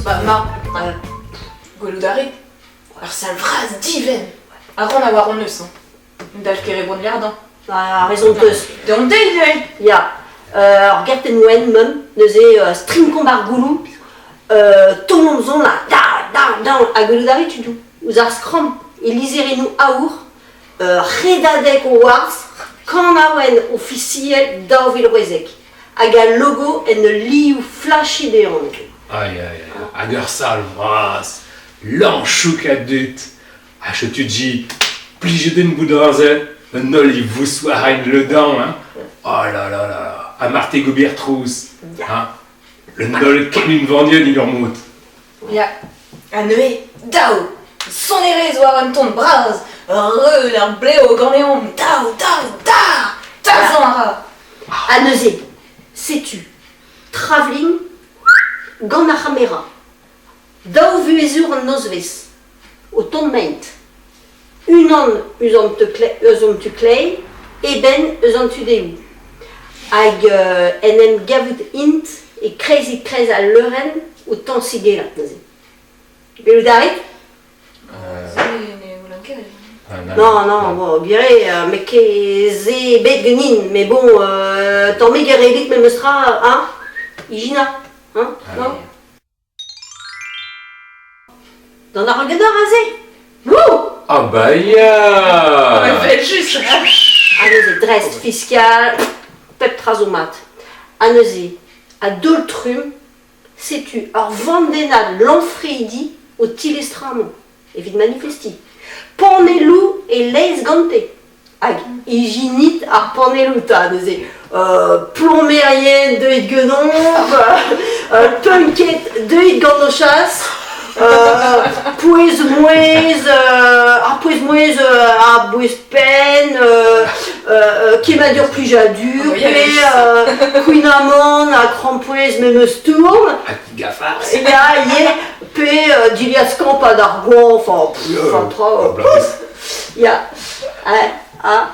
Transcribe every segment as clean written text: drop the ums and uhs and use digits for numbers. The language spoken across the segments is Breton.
Ba, ma, gwelout a rit, ur sal vras divent. A ran a war hon eus, hein. Dal ket re bon Ah, raison teus. Deomp dezhi neuze. Ya. Ur gertenn wenn meum, neuze strinkomp ar gouloù, taolomp son ha da, da, da, ha gwelout a rit tudoù. Ouzh ar skramm e lizherennoù aour, Redadeg Awards, kanaouenn ofisiel 2016, hag al logo en ul liv flashy dezhañ. Ai, ai, ai, hag ur sal vras, lañchouk a dud. Ha setu di, plijet din bout aze, un holl e vousc'hoarzhin ledan, hein. Oh là là là, ha marte gober trouz, hein. Un holl ken unvaniet en ur mod. Ya, ha neuze, daou! Sonerezh war un ton bras, reun ar blev ganeomp, daou, daou, da! Tarzhañ a ra! Ha neuze, setu travelling gant ar c'hamera. Daou vuhezour an nozvezh, o tont maent. Unan eus an eus an tu kleiz, eben eus an tu dehou. Hag en em gavout int e kreizig-kreiz al leurenn o tañsigellat neuze. Gellout a rit? Non, non, bon, gwir eo, met ket se bet ganin, mais bon, tammig e rebit memes tra, hein? Ijinañ, hein? Non? D'an argador aze Wouh Ah bah ya Evel-just Ha neuze dreist fiskal, pep tra zo mat. Ha neuze, a-daol-trumm, setu ur vandennad lañfridi o tilestrañ evit manifestiñ. Panelloù e-leizh gante. Hag ijinit ar panelloù 'ta neuze. Plomerien deuit ganeomp, punked deuit gant ho chas, pouez-mouezh, ar pouez-mouezh ar bouez-penn, kemmadur plijadur, pe kouign-amann ha krampouezh memes stourm. Gafars. Ya, ivez, pe dilhad skampad ar goañv, enfin, pff, tra, pouf Ya, ah.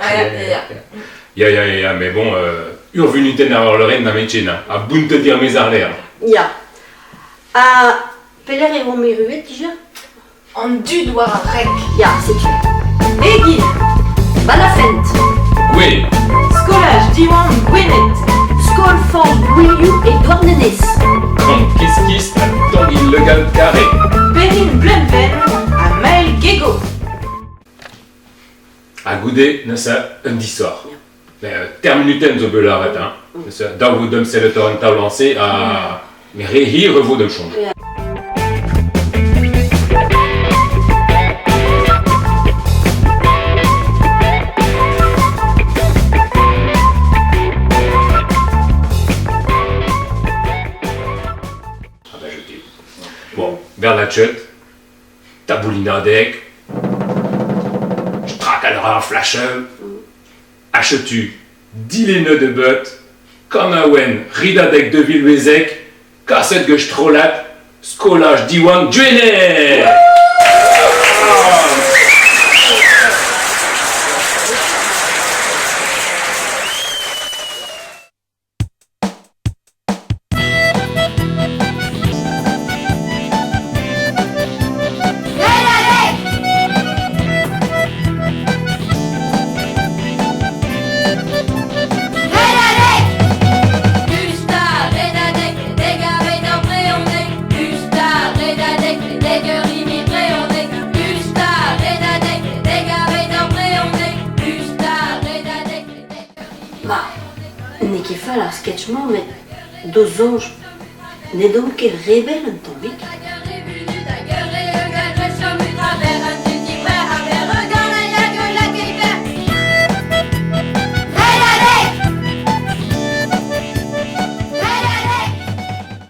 Ya, ya. Ya, ya, ya, mais bon, ur vunutenn ar ur leurenn nemetken, hein, ha bountet er-maez ar lec'h. Ya. Ha pelec'h e oamp erruet dija? An dud war ar renk. Ya, setu. Egil. Balafent. Oui. Skolaj Diwan Gwened. Skol Fañch Gwilhoù e Douarnenez. Gant Kiskis ha Tangi Le Gall Carré. Perrine Bleunven ha Maël Guégo. Ha goude, neuze, un disoc'h. Terminutenn zo bet lâret, hein. Neuze, dav vo deomp sellet oc'h an taol-lañse ha met re hir e vo d'am soñj. Ah bah jeté. Bon, Bernatchet, Taboulinadeg, strakal a ra ar flacheù, ha setu dilennet eo bet kanaouenn Ridadeg 2016 kaset gant strollad Skolaj Diwan Gwened! Ma, n'eo ket fall ar sketch-mañ met d'ho soñj n'edon ket re bell un tammig.